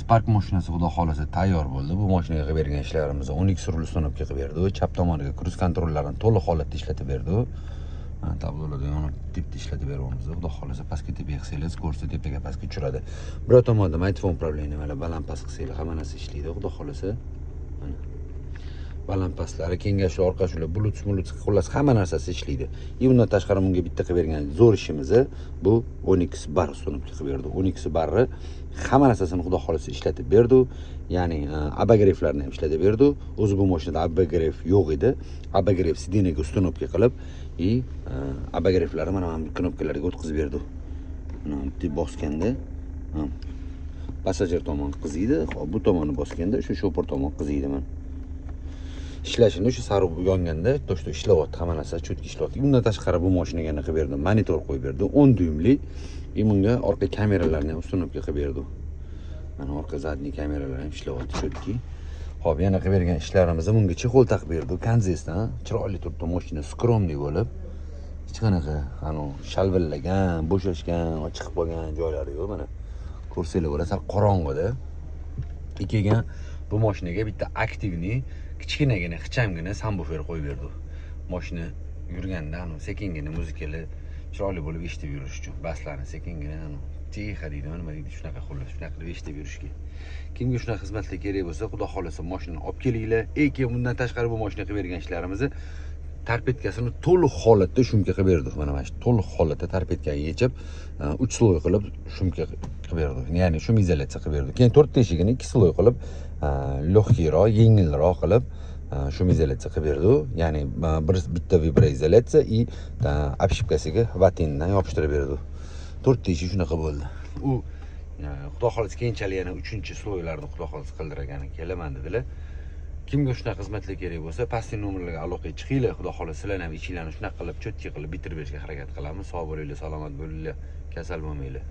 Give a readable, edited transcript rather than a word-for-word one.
Spark mashinasi, xudo xohlasa, tayyor bo'ldi. Bu mashinaga qilib bergan ishlarimizni 12 rul установка qilib berdi. Chap tomoniga круиз контроль larini to'liq holatda ishlatib berdi. Mana, tablolarda yonib debdi, ishlatib beryapmiz. Xudo xohlasa, pastga tepaga qilsanglar, скорость tepaga pastga tushiradi. Bir tomonda magnitofon управление, mana, baland past qilsanglar, hamma narsa ishlaydi, xudo xohlasa. Mana, baland pastlari, kengashi, orqa shular, Bluetooth, Bluetooth, xullas, hamma narsasi ishlaydi. И undan tashqari bunga bitta qilib bergan zo'r ishimiz bu Onyx bar установка qilib berdi. Onyx barni hamma narsasini, xudo xohlasa, ishlatib berdi, ya'ni обогрев larni ham ishlatib berdi. O'zi bu mashinada обогрев yo'q edi. Обогрев сиденье ga установка qilib и обогрев larni mana bu knopkalarga o'tkazib berdi. Mana bunday bosganda passajir tomon qiziydi, hop, bu tomonni bosganda o'sha shopir tomon qiziydi. Mana, ishlashini o'sha sariq yonganda, то что ishlayapti, hamma narsa четко ishlayapti. Undan tashqari bu mashinaga nima qilib berdi? Monitor qo'yib berdi, 10 dyumli, и bunga orqa kameralarni ham установка qilib berdi. Mana, orqa задний kameralar ham ishlayapti четкий. Ho'p, yana qilib bergan ishlarimiz, bunga чехол taqib berdi Kanzasdan. Chiroyli turibdi mashina, скромный bo'lib, hech qanaqa anavi shalvillagan, bo'shashgan, chiqib qolgan joylari yo'q. Mana, ko'rsanglar bo'ladi, sal qorong'ida. И keyin bu mashinaga bitta активный, kichkinagina, ixchamgina сабвуфер qo'yib berdi, mashina yurganda anavi sekingina muzikali chiroyli bo'lib eshitib yurish uchun, baslarni sekingina, anavi тихо deydimi, nima deydi, shunaqa, xullas, shunaqa qilib eshitib yurishga. Kimga shunaqa xizmatlar kerak bo'lsa, xudo xohlasa, mashinani olib kelinglar. И keyin bundan tashqari bu mashina qilib bergan ishlarimizni, торпедка sini to'liq holatda шумка qilib berdik. Mana shu to'liq holatda торпедка ni yechib, uch слой qilib шумка qilib berdik, ya'ni шумоизоляция qilib berdik. Keyin to'rtta eshigini ikki слой qilib, легкий roq, yengilroq qilib шумоизоляция qilib berdi, ya'ni bir bitta виброизоляция и обшивка siga vatindan yopishtirib berdi. To'rtta eshik shunaqa bo'ldi. U xudo xohlasa, keyinchalik yana uchinchi слой larni, xudo xohlasa, qildiragani kelaman dedilar. Kimga shunaqa xizmatlar kerak bo'lsa, pastki nomerlarga aloqaga chiqinglar. Xudo xohlasa, sizlarni ham ishinglarni shunaqa qilib, четкий qilib bitirib berishga harakat qilamiz. Sog' bo'linglar, salomat bo'linglar, kasal bo'lmanglar.